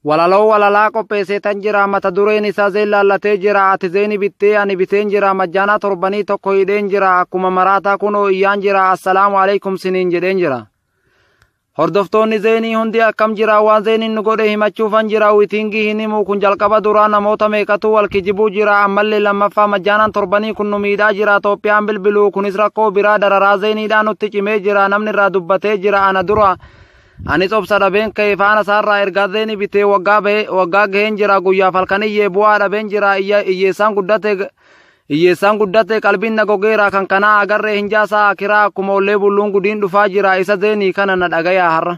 Walaloo walalaa qopheesseetan jira, mata dureen isaa zeen laallatee jira. Ati zeeni bittee, ani biteen jira, majjaanaa torbanii tokko hidheen jira. Akkuma maraataa kunoo iyyaan jira, assalaamu alaikum siniin jedheen jira. Hordoftoonni zeenii hundi akkam jira? Waan zeeniin nu godhe himachuufan jira. Wiitingii hin himu kun jalqaba duraa, namoota meeqatu wal kijibuu jira. Ammallee lammaffaa, majjaanaan torbanii kun nu miidhaa jira. Itoophiyaan bilbiluu kunis rakkoo biraa, dararaa zeeniidhaan nutti cimee jira. Namni irraa dubbatee jira ana dura. Anis obsa dhabeen ka'e faana isaarraa. Ergaa zeenii bitee waggaa bahee waggaa gaheen jira. Guyyaaf halkan iyyee bu'aa dhabeen jira. Hiyyeessaan guddate, hiyyeessaan guddate, qalbiin na gogeera. Kan kanaa agarree hin jaasaa akiraa, akkuma ollee bulluun gudiin dhufaa jira. Isa zeenii kana na dhagayaa har'a.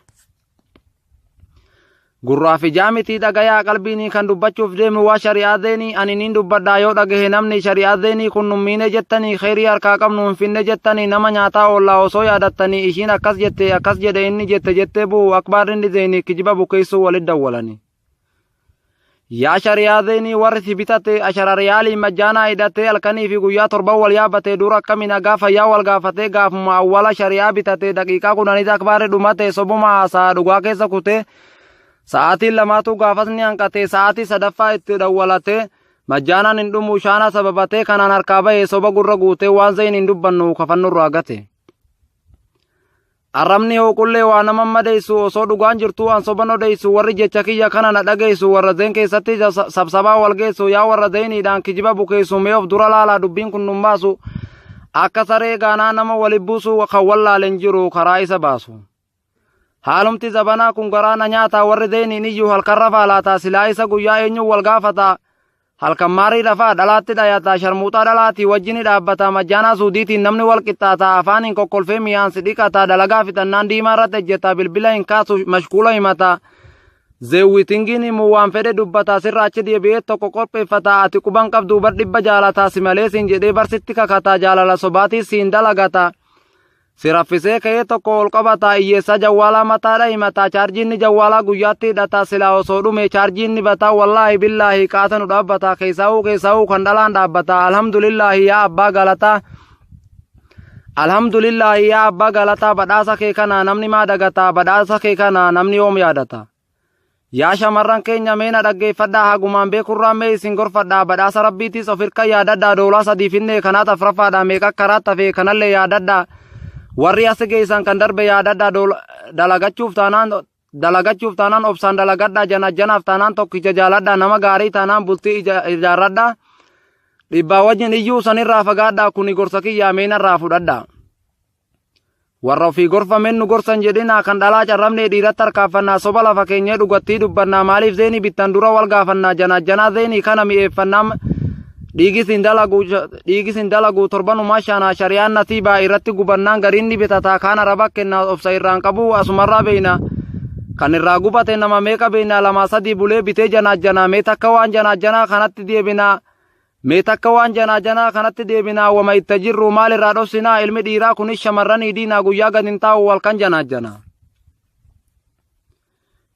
Gurraa fi jaamitii dhagayaa qalbiin, kan dubbachuuf deemu waa shari'aa zeenii. Ani niin dubbadhaa yoo dhagahe namni, shari'aa zeenii kun nummiine jettanii, kheyrii harkaa qabnu hin finne jettanii, nama nyaataa oollaa osoo yaadattanii, ishiin akkas jette, akkas jedhe inni, jette jettee bu'u. Akbaarri zeenii kijiba bukeessuu walit dawwalanii. Yaa shari'aa zeenii, warri si bitate ashara riyaalii majjaanaa hidhatee halkanii fi guyyaa torban wal yaabbate, dura akkami nagaa fayyaa wal gaafatee, gaafuma awwala shari'aa bitate daqiiqaa 10 akbaarri dhumate. Sobuma haasaa dhugaa keessa kutee, sa'aatiin lamaatu gaafasni hanqate, sa'aatii sadaffaa itti dawwalate, majjaanaan hin dhumu shaana sababatee, kanaan harkaa bahee soba gurra guutee, waan zeeniin hin dubbannu kafannurraa gate. Arrabni hooqullee waa nama madeessu, osoo dhugaan jirtuu an soban odeessu. Warri jecha kiyya kana na dhageessu, warra zeen keessatti sabsabaa wal geessu, yaa warra zeeniidhaan kijiba bukeessu, mee of dura laalaa, dubbiin kun nun baasu. Akka saree gaanaa nama wali buusu, kan wallaalen jiru karaa isa baasu. Haalumti zabanaa kun garaa na nyaata. Warri zeeniin iyyuu halkan rafaa laata? Silaa isa guyyaa eenyuun wal gaafata? Halkan maarii rafaa dhalaatti dhayata, sharmuuxaa dhalaatii wajjini dhaabbata. Majjaanaa suudiitiin namni wal qixxaata, afaan hin kokkolfee mi'aan si dhiqata. Dalagaa fixannaan diimaa irratti ejjeta, bilbila hin kaasu, mashkuula himata. Zeewwitingiin himu waan fedhe dubbata, sirra achi deebi'ee tokko qopheeffata. Ati quban qabdu bar, dhibba jaalata, si malee siin jedhee barsitti kakata, jaalala sobaatii siin dalagata. Si raffisee ka'ee tokko ol qabata, hiyyeessa jawwaalaa mataadha himata, chaarjiinni jawwaalaa guyyaatti hidhata, silaa osoo dhume chaarjiinni bata. Wallaahi billaahi qaata nu dhaabbata, keessaa'uu keessaa'uu kan dhalaan dhaabbata. Alhamdulillaahi yaa abbaa galataa, alhamdulillaahi yaa abbaa galataa, badhaasa kee kana namni maa dagata? Badhaasa kee kana namni yoom yaadata? Yaa shamarran keenya, mee na dhaggeeffadhaa, hagumaan beekurraa mee isin gorfadhaa. Badhaasa rabbiitiis of hirka yaadadhaa. Doolaa sadii finne, kanaat afraffaadha, meeqa karaa tafe kanallee yaadadhaa. Warri as geessan kan darbe yaadadhaa. Dalagachuuf taanaan, dalagachuuf taanaan obsaan dalagadhaa. Janajjanaaf taanaan tokkicha jaaladhaa. Nama gaarii taanaan bultii ijaarradhaa. Dhibbaa wajjin iyyuu sanirraa fagaadhaa. Kuni gorsa kiyyaa, meenarraa fudhadhaa. Warra ofii gorfameen nu gorsan jedhinaa, kan dhalaa carrabnee dhiiratti harkaaffannaa, soba lafa keenyee dhugattii dubbannaa. Maaliif zeenii bittan dura wal gaafannaa? Janajjanaa zeenii kana mi'eeffannaa, dhiigis hin dalagu torbanumaa shaanaa. Shari'aan nasiibaa irratti gubannaan, gariin ni bitataa, kaan araba kennaa, obsa irraan qabu asumarraa beeyna. Kan irraa gubate nama meeqa beeyna? Lamaa sadii bulee bitee janajjanaa. Mee takka waan janajjanaa kanatti deebinaa, mee takka waan janaajanaa kanatti deebinaa. Wama itti jirru maal irraa dhofsinaa? Ilmi dhiiraa kunis shamarranii diinaa, guyyaa gad hin taa'u walkan janaajjanaa.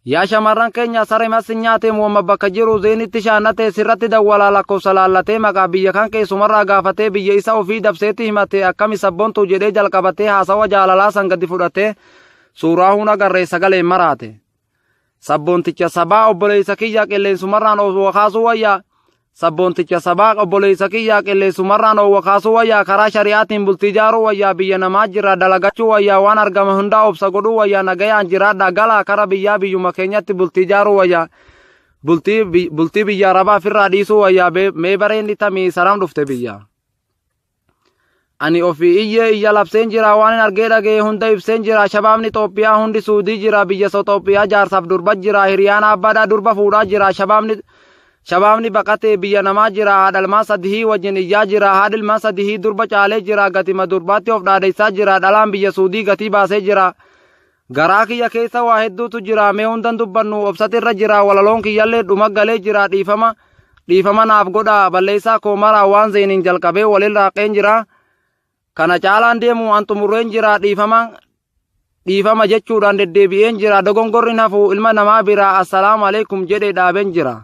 Yaa shamarran keenya, saree mas nyaate wama bakka jiru zeenitti shaannate, sirratti dawwalaa, lakkoofsa laallatee, maqaa biyya kan keessumarraa gaafatee, biyya isa ofii dabseetti himate, akkami sabboontu jedhee jalqabatee, haasawa jaalalaa san gadi fudhatee, suuraa hun agarree sagaleen maraate. Sabboonticha sabaa obboleessa kiyya, qilleensumarraan oowwa kaasuu wayyaa. Sabboonticha sabaa obboleessa kiyya, qilleensumarraan oowwa kaasuu wayyaa, karaa shari'aatiin bultii ijaaruu wayyaa, biyya namaa jira dalagachuu wayyaa, waan argama hundaa obsa godhuu wayyaa. Nagayaan jiraadha galaa kara biyyaa, biyyuma keenyatti bultii ijaaruu wayyaa, bultii biyya arabaa ofirraa dhiisuu wayyaa. Mee bareenni tamii saram dhufte biyya. Ani ofii iyyee iyya labseen jira, waan hin argee dhagee hunda ibseen jira. Shabaabni Itoophiyaa hundi Suudii jira, biyya Itoophiyaa jaarsaaf durba jira, hiriyaan abbaadhaa durba fuudhaa jira. Shabaabni baqatee biyya namaa jira, haadha ilmaan sadihii wajjin iyyaa jira, haadhi ilmaan sadihii durba caalee jira, gatima durbaatti of dhaadessaa jira, dhalaan biyya Suudii gatii baasee jira. Garaa kiyya keessa waa hedduutu jira, mee hundan dubbannu obsati irra jira. Walaloon kiyyallee dhuma galee jira, dhiifama dhiifama naaf godha balleessaa koo maraa. Waan zeeniin jalqabee walin raaqeen jira. Kana caalaan deemu an xumurreen jira, dhiifama dhiifama jechuudhaan deddeebi'een jira. Dogongorri hafu ilma namaa bira, assalaamu alaikum jedhee dhaabeen jira.